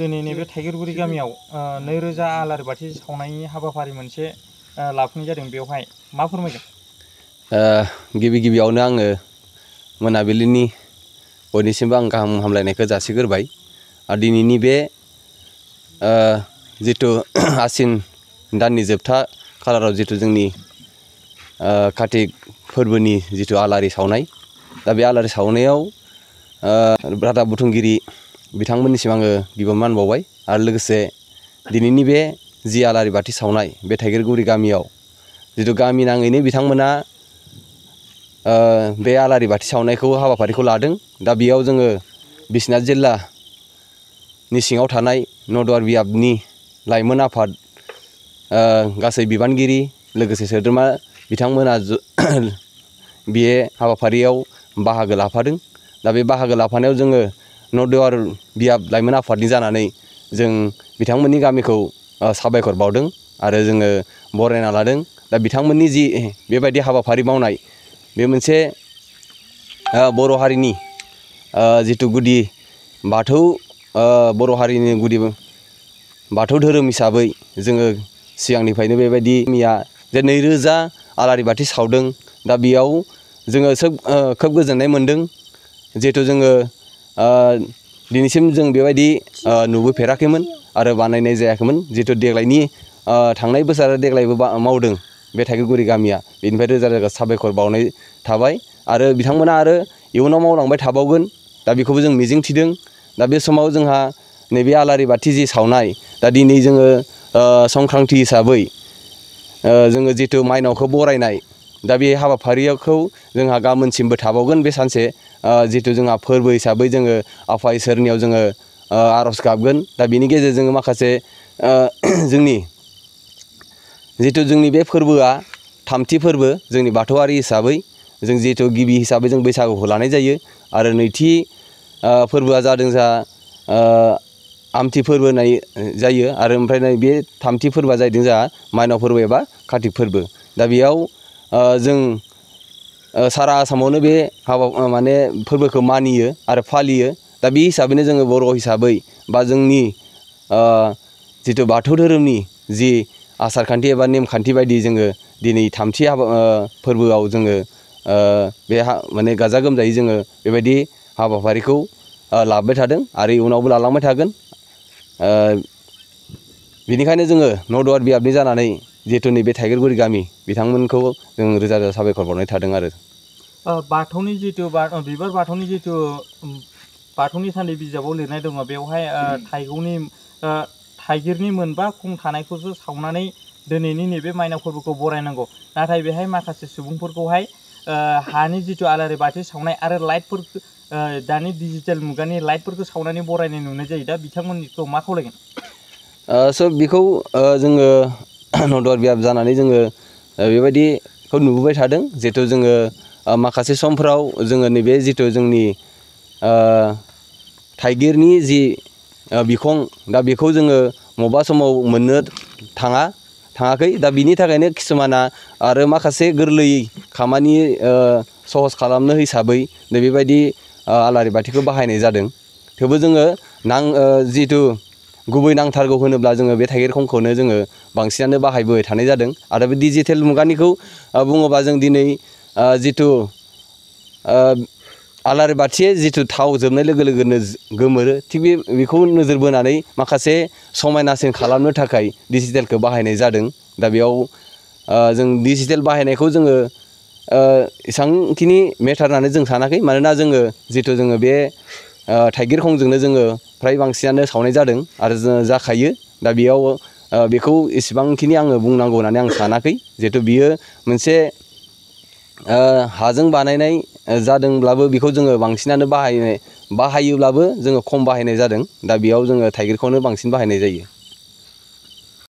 दिनै नैबे थाइगिरगुरि गामियाव नैरोजा आलारि बाथि सावनायनि हाबाफारि मोनसे लाफुंनाय जादों। बेवहाय मा फोरमायगोन? गिबियावनो आङो मोनाबिलिनि बयनिसिमबो आं गाहाम हामलायनायखौ जासिग्रोबाय। दिनैनि बे जिथु आसिन दाननि जोबथा खालाराव जिथु जोंनि कार्तिक फोरबोनि जिथु आलारि सावनाय, दा बे आलारि सावनायाव रादाब बुथुमगिरि बिथांमोननिसिम आङो गिबियावनो मान बावबाय। आरो लोगोसे दिनैनि बे जि आलारि बाथि सावनाय बे थाइगिरगुरि गामियाव जिथु गामि नाङैनो बिथांमोना बे आलारि बाथि सावनायखौ हाबाफारिखौ लादों। दा बेयाव जोङो बिश्वनाथ जिल्लानि सिङाव थानाय नदुवार बियाबनि लाइमोन आफाद, गासै बिबानगिरि लोगोसे सोद्रोमा बिथांमोना बे हाबाफारियाव बाहागो लाफादों। दा बे बाहागो लाफानायाव जोङो नदुवार बियाब लाइमोन आफादनि जानानै जों बिथांमोननि गामिखौ साबायखर बावदों आरो जोङो बरायना लादों। दा बिथांमोननि जि बेबायदि हाबाफारि मावनाय, बे मोनसे बर' हारिनि जिथु गुदि बाथौ, बर' हारिनि गुदि बाथौ धोरोम हिसाबै जोङो सिगांनिफ्रायनो बेबायदि मैया जे 2000 आलारि बाथि सावदों। दा बेयाव जोङो खोब गोजोननाय मोनदों। जिहेथु जोङो दिनैसिम जों बेबायदि नुबोफेराखैमोन आरो बानायनाय जायाखैमोन। जिहेतु देग्लायनि थांनाय बोसोर आरो देग्लायबो मावदों बे थाइगिरगुरि गामिया, बेनिफ्राय रोजा रोजा साबायखर बावनाय थाबाय। आरो बिथांमोना आरो इयुनाव मावलांबाय थाबावगोन, दा बेखौबो जों मिजिंथिदों। दा बे समाव जोंहा नैबे आलारि बाथि जि सावनाय, दा दिनै जोङो संक्रान्ति हिसाबै जोङो जिथु माइनावखौ बरायनाय, दा बे हाबाफारिखौ जोंहा गाबोनसिमबो थाबावगोन। बे सानसे जिथु जोंहा फोरबो हिसाबै जोङो आफा इसोरनियाव जोङो आर'ज गाबगोन। दा बेनि गेजेरजों माखासे जोंनि बे फोरबोआ थामथि फोरबो जोंनि बाथौआरि हिसाबै, जों जिहेतु गिबि हिसाबै जों बैसागुखौ लानाय जायो। आरो नैथि फोरबोआ जादों जोंहा आमथि फोरबो होननाय जायो। आरो ओमफ्राय बे थामथि फोरबोआ जाहैदों जोंहा माइनाव फोरबो एबा कार्तिक फोरबो। दा बेयाव जों सारा आसामावनो बे फोरबोखौ मानियो आरो फालियो। दा बे हिसाबैनो जोङो बर' हिसाबै बा जोंनि जिथु बाथौ धोरोमनि जि आसारखान्थि एबा नेमखान्थि बायदि जोङो दिनै थामथि फोरबोआव जोङो बे गाजा गोमजायै जोङो बेबायदि हाबाफारिखौ लाबाय थादों आरो इयुनावबो लालांबाय थागोन। बेनिखायनो जोङो नदुवार बियाबनि जानानै जिहेतु नैबे थाइगिरगुरि गामि, बिथांमोनखौ जों रोजा रोजा साबायखर बावनाय थादों। आरो बाथौनि जिथु बिबार बाथौनि जिथु बाथौनि सान्थि बिजाबाव लिरनाय दङ, बेवहाय थाइगिरनि मोनबा खं थानायखौसो सावनानै दिनैनि नैबे माइनाव फोरबोखौ बरायनांगौ। नाथाय बेहाय माखासे सुबुंफोरखौहाय हानि जिथु आलारि बाथि सावनाय आरो लाइटफोर, दानि डिजिटेल मुगानि लाइटफोरखौ सावनानै बरायनाय नुनाय जायो। दा बिथांमोनखौ मा खावलायगोन? बेखौ जोङो नदुवार बियाब जानानै जोङो बेबायदिखौ नुबोबाय थादों। जिहेथु जोङो माखासे समफ्राव जोङो नैबे जिथु जोंनि थाइगिरनि जि बिखं, दा बेखौ जोङो बबेबा समाव मोननो थाङाखै। दा बिनि थाखायनो किसुमाना आरो माखासे गोरलै खामानि सहस खालामनो हिसाबै बेबायदि आलारि बाथिखौ बाहायनाय जादों। थेवबो जोङो जिथु गुबै नांथारगौ होनोब्ला जोङो बे थाइगिर खंखौनो जोङो बांसिनानो बाहायबोबाय थानाय जादों। आरो बे डिजिटेल मुगानिखौ बुङोबा जों दिनै जिथु आलारि बाथिया जिथु थाव जोबनाय लोगो लोगोनो गोमोरो, थिग बेखौ नोजोर बोनानै माखासे समायनासिन खालामनो थाखाय डिजिटेलखौ बाहायनाय जादों। दा बेयाव जों डिजिटेल बाहायनायखौ जोङो एसेबांखिनि मेटार होननानै जों सानाखै। मानोना जोङो बे थाइगिर खंजोंनो जोङो फ्राय बांसिनानो सावनाय जादों आरो जाखायो। दा बेयाव बेखौ एसेबांखिनि आङो बुंनांगौ होननानै आं सानाखै। जिहेथु बियो मोनसे हाजों बानायनाय जादोंब्लाबो बेखौ जोङो बांसिनानो बाहायोब्लाबो जोङो खम बाहायनाय जादों। दा बेयाव जोङो थाइगिरखौनो बांसिन बाहायनाय जायो।